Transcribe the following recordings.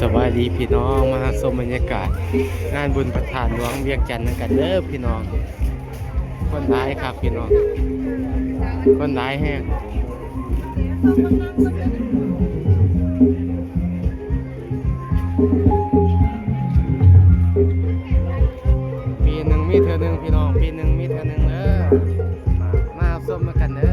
ສະບາຍດີພີ່ນ້ອງ ມາຮັບຊົມບັນຍາກາດງານບຸນພະທາດຫຼວງວຽງຈັນນຳກັນເດີພີ່ນ້ອງ. ຄົນຫຼາຍຄັກພີ່ນ້ອງ ຄົນຫຼາຍແຮງ. ປີໜຶ່ງມີເທື່ອໜຶ່ງພີ່ນ້ອງ ປີໜຶ່ງມີເທື່ອໜຶ່ງເດີ ມາຮັບຊົມນຳກັນເດີ.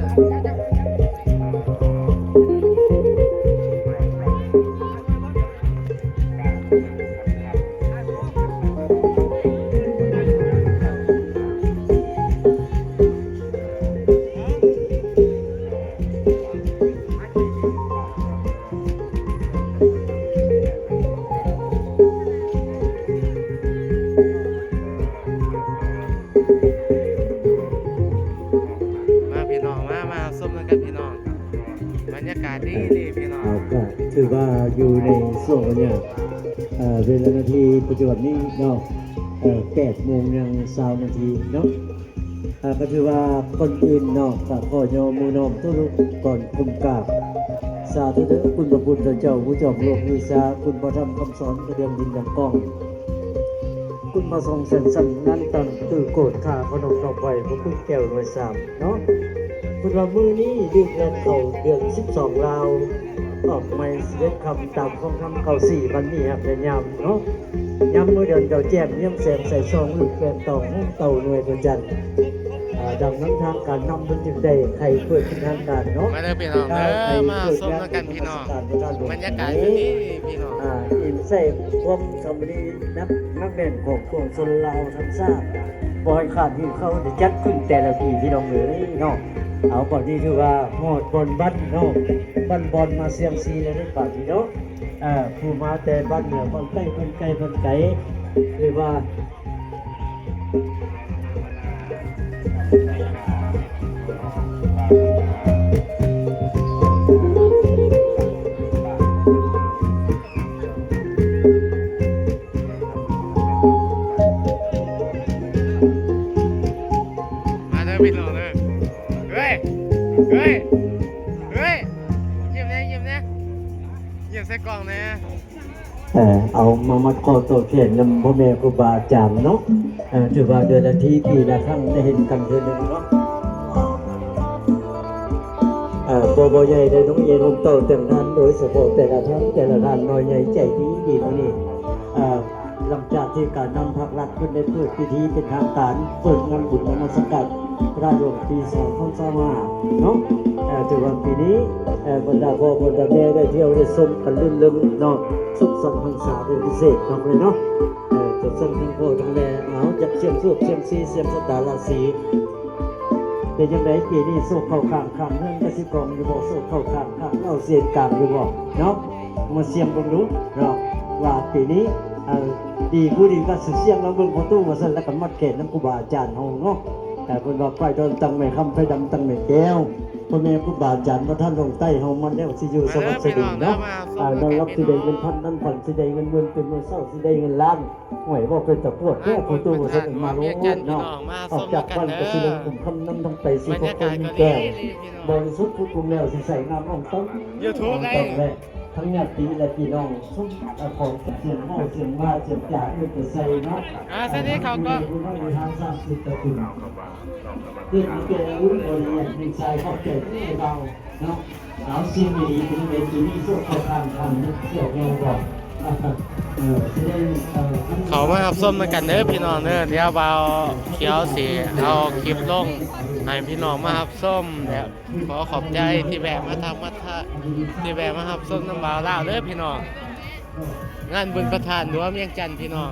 ມາພີ່ນ້ອງ ມາ ມາຊົມນຳກັນພີ່ນ້ອງ ບັນຍາກາດດີໆ ພີ່ນ້ອງ. ເອົາ ກໍຖືວ່າຢູ່ໃນຊ່ວງເວລາ ເອີ ເວລານາທີປັດຈຸບັນນີ້ເນາະ ເອີ ແປດໂມງຍັງຊາວນາທີເນາະ. ອ່າ ກໍຖືວ່າກ່ອນອື່ນເນາະ ກໍຂໍຍໍມືນ້ອມທຸກໆ ກ່ອນກົ້ມກາບສາທຸເດີ ຄຸນພະພຸດທະເຈົ້າ ຜູ້ຈອມໂລກວິຊາ ຄຸນພະທຳຄຳສອນ ກະເດືອງດິນດຳກອງ ຄຸນພະສົງແສນສັນ ງານຕັ້ງຕື້ໂກດ ຂ້າຂະໜົມດອກໄຫວ້ ພະພຸດແກ້ວໜ່ວຍສາມເນາະ. ເພິ່ນວ່າມື້ນີ້ ເດືອນເຂົ້າເດືອນສິບສອງລາວ ອອກໃໝ່ສິບເອັດຄ່ຳ ຕາມຄອງທຳເກົ້າສີ່ ວັນນີ້ຮັກແລະຍາມເນາະ. ຍາມມື້ເດືອນດາວແຈ່ມ ຍາມແສງໃສສ່ອງ ລູກແກ້ມຕອງ ຫົງເຕົ້າໜ່ວຍພະຈັນ ອາ ດັ່ງນັ້ນທາງການນຳເພິ່ນຈຶ່ງໄດ້ໃຫ້ເປີດເປັນທາງການເນາະ ມາເດີພີ່ນ້ອງເດີ ມາຊົມນຳກັນພີ່ນ້ອງ ບັນຍາກາດຄືນີ້ພີ່ນ້ອງ ອາ ອີງໃສ່ຄວາມສາມັກຄີໜັກ ໜັກແໜ້ນຂອງປວງຊົນລາວທັງຊາດ ບໍ່ໃຫ້ຂາດຮີດ ເຂົາໄດ້ຈັດຂຶ້ນແຕ່ລະປີພີ່ນ້ອງເອີຍເນາະ. ເອົາ ບັດນີ້ຖືວ່າຮອດບ່ອນບັ້ນເນາະ ບັ້ນບອນມາຊຽງຊີແລ້ວເດີບາດນີ້ເນາະ. ເອີ ຜູ້ມາແຕ່ບ້ານເໜືອບ້ານໃຕ້ ບ້ານໃກ້ບ້ານໄກ ຫຼືວ່າ ມາເດີພີ່ນ້ອງເດີ ເຮີ້ຍ ເຮີ້ຍ ເຮີ້ຍ ຍິ້ມແດ່ ຍິ້ມແດ່ ຍິ້ມໃສ່ກ້ອງແດ່. ເອີ ເອົາມາມັດຂໍ້ຕໍ່ແຂນນຳພໍ່ແມ່ຄູບາອາຈານເນາະ ເອີ ຖືວ່າເດືອນລະທີ ປີລະຄັ້ງໄດ້ເຫັນກັນເທື່ອໜຶ່ງເນາະ. ເອີ ບໍ່ ບໍ່ໃຫຍ່ໄດ້ນ້ອງເອນ ຮ່ວມໂຕແຕ່ງງານ ໂດຍສະເພາະແຕ່ລະທ່ານ ແຕ່ລະທ່ານນ້ອຍໃຫຍ່ໃຈດີ ດີມື້ນີ້ ເອີ ຫຼັງຈາກທີ່ການນຳພັກລັດເພິ່ນໄດ້ເປີດພິທີເປັນທາງການ ເປີດງານບຸນນະມັດສະການພະທາດຫຼວງປີສອງພັນຊາວຫ້າເນາະ ເອີ ຖືວ່າປີນີ້ ເອີ ບັນດາພໍ່ບັນດາແມ່ໄດ້ທ່ຽວໄດ້ຊົມກັນລື່ນເລີ້ນເນາະ ສຸກສັນຫັນສາເປັນພິເສດເນາະ ເອີ ຈະເຊີນທັງພໍ່ທັງແມ່ ເອົາ ຢາກສ່ຽງໂຊກສ່ຽງຊີ ສ່ຽງຊະຕາລາສີ ເປັນຈັ່ງໃດປີນີ້ ໂຊກເຂົ້າຂ້າງຂ້າງເຮືອນກະສິກອງຢູ່ບໍ່? ໂຊກເຂົ້າຂ້າງຂ້າງເອົາເສນກາງຢູ່ບໍ່ເນາະ? ມາສ່ຽງເບິ່ງດູເນາະ ວ່າປີນີ້ ເອີ ດີຜູ້ດີກໍຊິສ່ຽງລອງເບິ່ງພໍ່ຕູ້ວ່າຊັ້ນ ແລ້ວກໍມັດແຂນນຳຄູບາອາຈານເຮົາເນາະ ເອີ ເພິ່ນວ່າ ໄຟດອນຕັ້ງແມ່ຄຳ ໄຟດຳຕັ້ງແມ່ແກ້ວ ພໍ່ແມ່ຄູບາອາຈານວັດທາດຫຼວງໃຕ້ເຮົາ ມັນແລ້ວຊິຢູ່ສະຫວັດສະເຫວງເນາະ ເອີ ນອນຫຼັບຊິໄດ້ເງິນພັນ ນອນຝັນຊິໄດ້ເງິນໝື່ນ ຕື່ນມາເຊົ້າຊິໄດ້ເງິນລ້ານ. ໂອ້ຍ ເວົ້າເປັນຕາປວດແທ້ ພໍ່ຕູ້ວ່າຊັ້ນ ມາໂລດເນາະ ອອກຈາກບ້ານກໍຊິລົງຂຸມຄຳນ້ຳທັງໄປ ຊິບໍ່ຄ່ອຍມີແກ້ວ ບໍລິສຸດພຸດຄົງແລ້ວ ຊິໃສງາມອ່ອງຕ້ອງ ຢູທູບ ອ່ອງຕ້ອງແລະ ທັງຍາດຕິແລະພີ່ນ້ອງ ຊຸມຂອງສຽງເວົ້າສຽງວ່າສຽງຈາເອີ້ນແຕ່ໃສ່ເນາະ ອາ ສະເໜ່ເຂົ້າກໍ ຜູ້ນ້ອຍທາງສ້າງສິດຕະກຸນ ເກີດມາແກ່ລຸ້ນບໍ່ໄດ້ແຍກ ມີຊາຍຂອບໃຈຜູ້ເฒ່າເນາະ. ເອົາ ສິ່ງດີໆ ເປັນໄດ້ປີນີ້ ໂຊກເຂົ້າຂ້າງຂ້າງ ເຈົ້າແມ່ນບໍ່ ເອີ ຊິໄດ້ ເອີ ເຂົ້າມາຮັບຊົມນຳກັນເດີພີ່ນ້ອງເດີ ດຽວບ່າວຂຽວຊິເອົາຄລິບລົງໃຫ້ພີ່ນ້ອງມາຮັບຊົມ ແລະ ຂໍຂອບໃຈທີ່ແວະມາທຳມາທະ ທີ່ແວະມາຮັບຊົມນຳບ່າວລາວເດີພີ່ນ້ອງ ງານບຸນພະທາດຫຼວງວຽງຈັນພີ່ນ້ອງ.